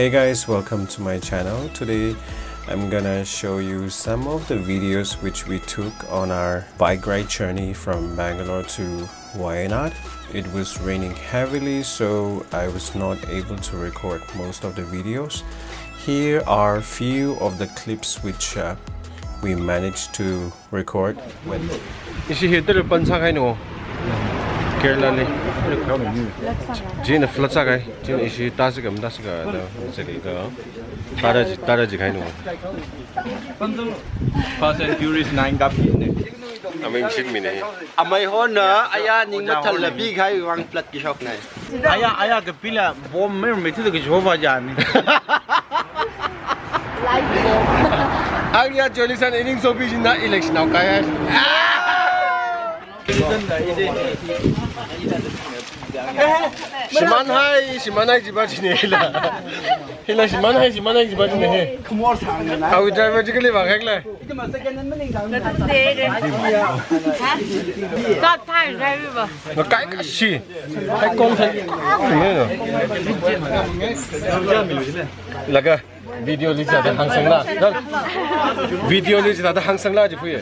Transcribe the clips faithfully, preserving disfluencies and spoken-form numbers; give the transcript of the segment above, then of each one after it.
Hey guys, welcome to my channel. Today I'm gonna show you some of the videos which we took on our bike ride journey from Bangalore to Wayanad. It was raining heavily, so I was not able to record most of the videos. Here are few of the clips which uh, we managed to record when. Ishi hi tara pan sākahaina. Kerala li. Chieina flood sākahai. Chieina ishi tāsi kam tāsi ka da sāki ka. Tāra ji, tāra ji kahaina. Fast and Furious nine kapine. Aming shit mine. Amei hona aya ning mathāla pi kahai vang flood kashokna. Aya, aya kapila bomb mei mei thuda kashok va jani. Ang ya Jolly san ining sopi jina election au kaya. Shimānhai, shimānhai jiba jine la. Hila shimānhai, shimānhai jiba jine he. Awui driver ji kali ba khek la. Ka thai driver ba. Makai kashi. Hai kong san. Laga video li chithāda hāngsangla. Video li chithāda hāngsangla ji phui.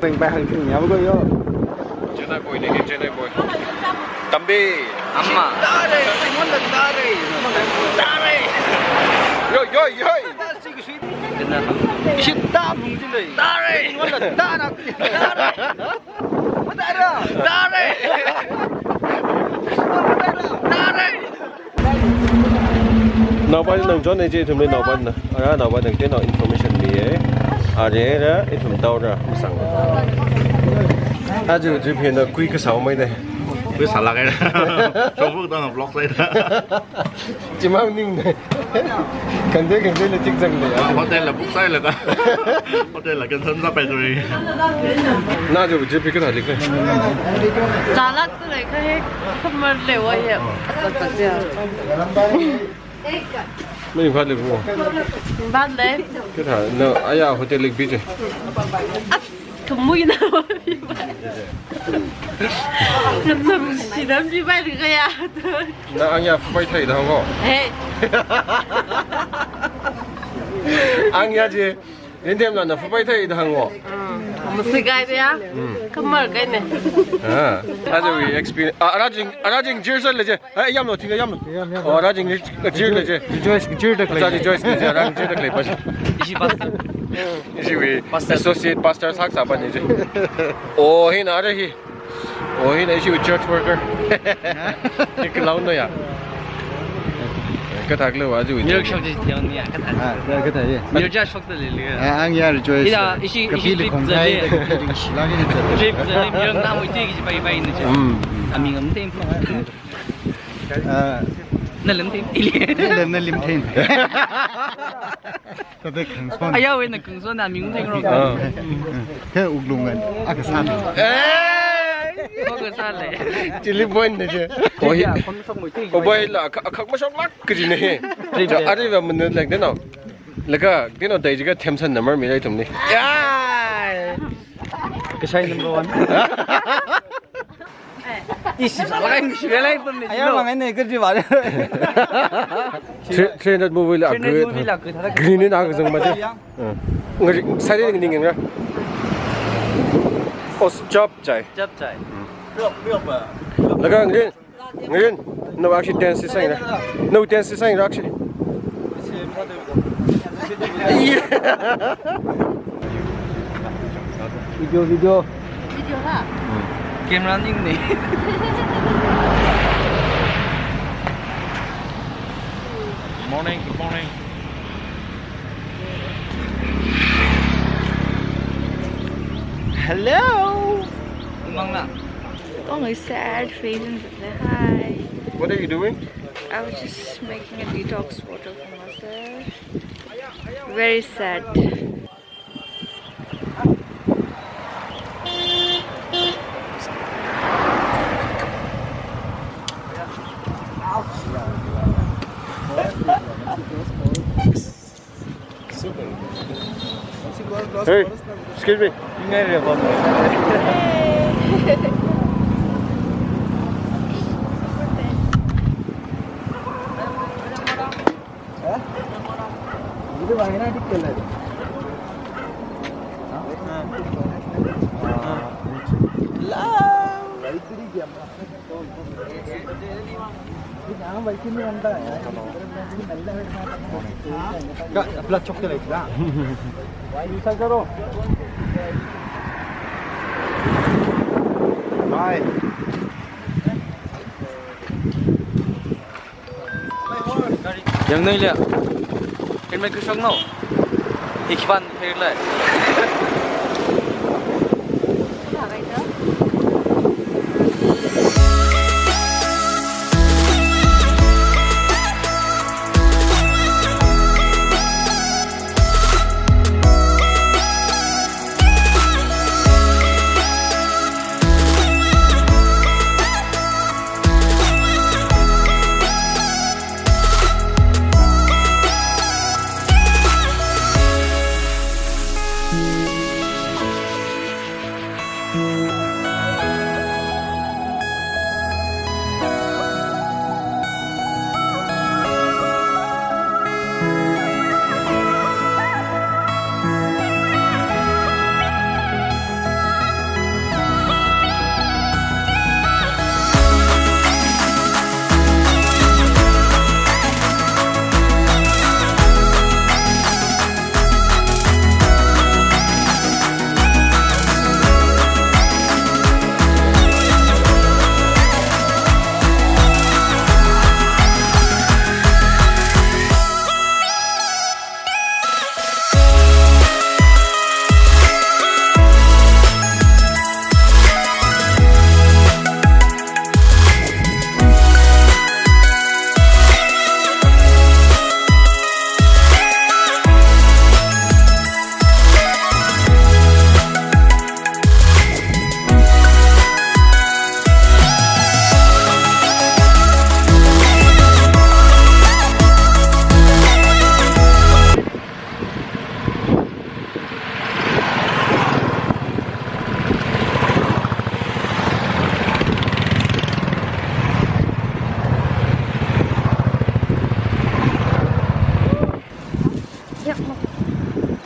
Peng pai hāngsang ya ko yo. Chennai boy ne, Chennai boy. Tambi. Amma. Tare, Simon da tare. Tare. Yo, yo, yo. Ishi tam hung jin lei. Tare. Simon da tara. Tare. Tare. Tare. Naopa nang John ne je ithumli naopa na. Ara naopa nang te nao information miye. Are ra ithum taora masang. Aja trip hina kui kasā mai de. Kui sāla kai. Shongfa tangda vlog sāi da. Chimang ning de. Kangde kangde le tik zang le. Hotel la book sāi la da. Hotel la cancel sāpai doi. Na jo je pick na lik. Chalak tu le ka he. Khamar le wa ye. Sa sa ya. Mei phat le ko. Phat le. Kathā na aya hotel lik bi je. Khamui na wa bi ba. Nam nam si nam ji ba lik ya. Na ang ya fupai thai da ngo. Hey. Ang ya je. Rin dem la na fupai thai da ngo. Masi gai ya. Khamar gai ne. Ah, aja wui experience. Ah, arajing, arajing jir sāle je. Ai, yamlo, thinga yamlo. Yam, yam. Oh, arajing jir le je. Rejoice, jir da khalei. Aja rejoice le je, arang jir da khalei pa. Ishi pastor. Ishi wui associate pastor sak sāpa ne je. Oh, hina ara hi. Oh, hina ishi church worker. Ni kalauna ya. Kathā kalo wa ju. Mirror shok ji tiang ni ya, kathā. Ah, kathā ye. Mirror ja shok ta le le. Ah, ang ya rejoice. Ina, ishi, ishi kapi le trip khong zale. Kai, kapi le shila ke zale. Trip zale, mirror na mo ti ki bai bai ni je. Hmm. Aming am tem. Ah. Na lem tem. Na lem, na lem tem. Tade khangson. Aya wui na khangson na ming theng ro. Ah. He uklung an. Aka san. Eh. Ko ka sāle. Chili boy ne je. Oi. Ko boy la ka, ka mashok lak kaji ne he. Ja, ari ba mun lek de no. Laga, de no dai jiga themsan number mi lai tum ni. Ya. Kasai number one. Ishi sāla kai, ishi lai pam ne. Aya mang ne ka ji ba. Three, three hundred movie la. Three hundred movie la, good. Green ni na ka zang ma je. Ngari, sai de ning ngra. Os chop chai. Chop chai. Laga green. Ngayon, no, actually dance is saying. No, dance is saying, actually. Video, video. Video ha? Camera ning ne. Morning, good morning. Hello. Mangna. Oh, my sad face. Hi. What are you doing? I was just making a detox water for myself. Very sad. Hey, excuse me. ഇത് വയനാട്ടിൽ. Hi. Yangnuili. Helmet khuishoknao. Ikhwan khairlai.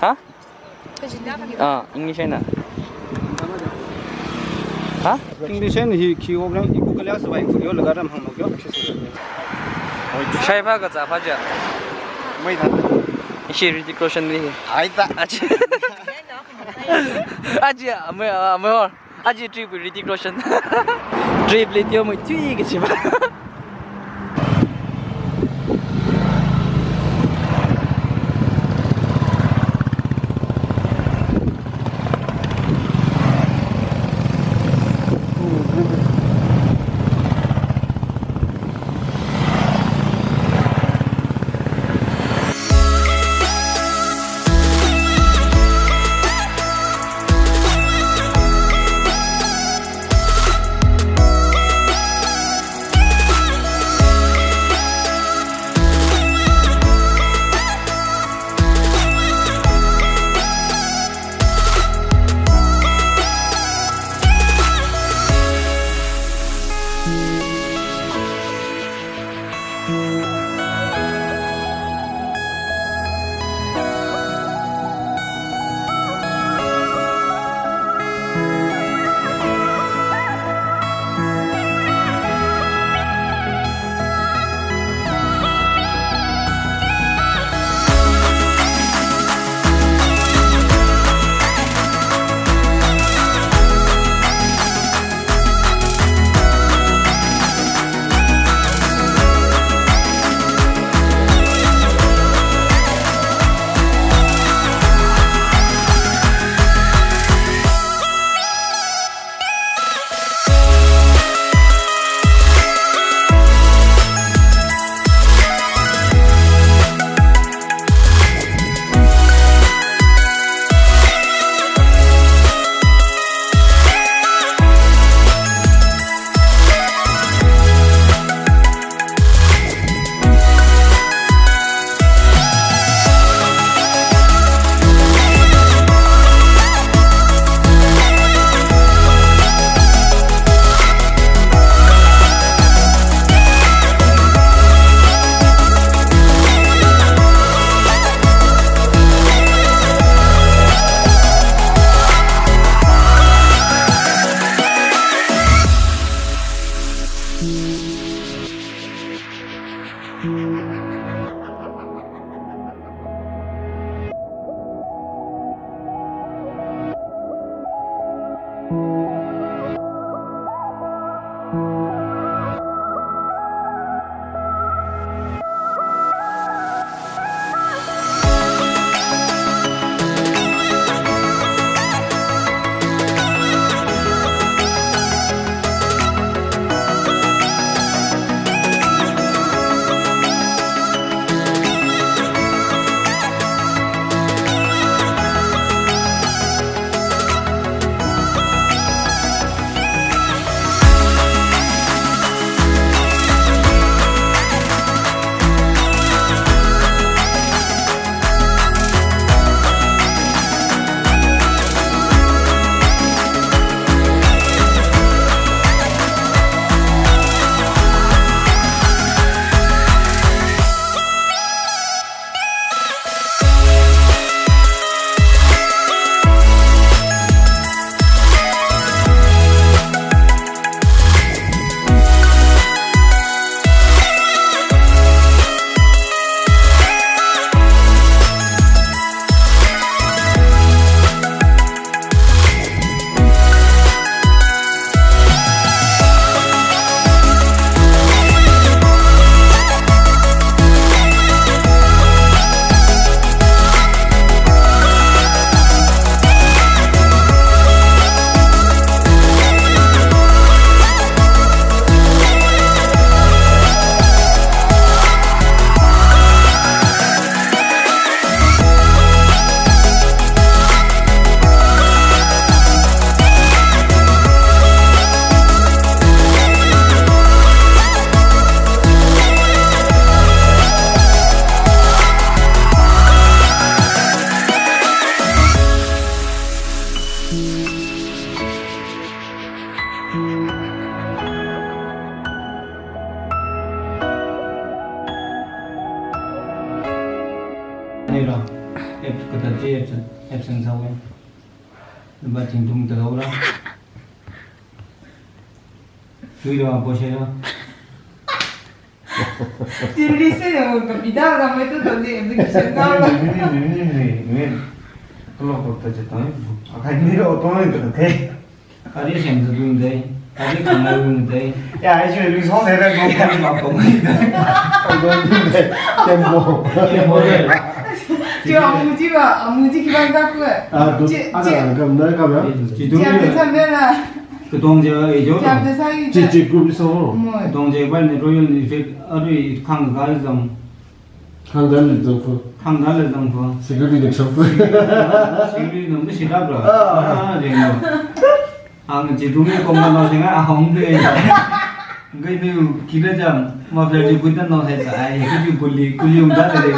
Ha? Ah, English eina. Ha? English eina hi khi oblang iku kalya sabai iku yo laga ram hang mo kyo. Shaiba ka za phaja. Mai da. Ishi Hrithik Roshan ni hi. Ai da. Achi. Achi, amai, amai hor. Achi trip Hrithik Roshan. Trip li teo mai tui kachi ba. Nira, apps kata chi apps, apps ang sawe. Ba ting tum ta lo ra. Tui lo, po she lo. Tiri se ya, wo ka bida ka mai to to ni application ka. Ni, ni, ni, ni, ni, ni. Lo ko ta je to ni. Akai ni lo to ni ka te. Kari shem tu dun de. Kari kang na dun de. Ya, ai shu lu song de de ko ka ma ko ni de. Ko dun de. Tempo. Tempo de. Chi amu chi ba, amu chi ki ban ka ku. Ah, tu, chi, ada chi. Kam na kam ya. Chi tu. Chi amu chi ba. Katong je, eh, jo. Chi amu chi sa. Chi, chi group so. Mo. Katong je ba ni Royal Navy, arui khang ga zang. Khangdan le zangphu. Khangdan le zangphu. Security le zangphu. Security nam de shilak ra. Ah. Ah, jenglo. Ang chi dumi kong na sing a hong de. Ngai ni kila jam, ma fla ji kuitan no hai ta ai, ki ji kuli, kuli ung da de.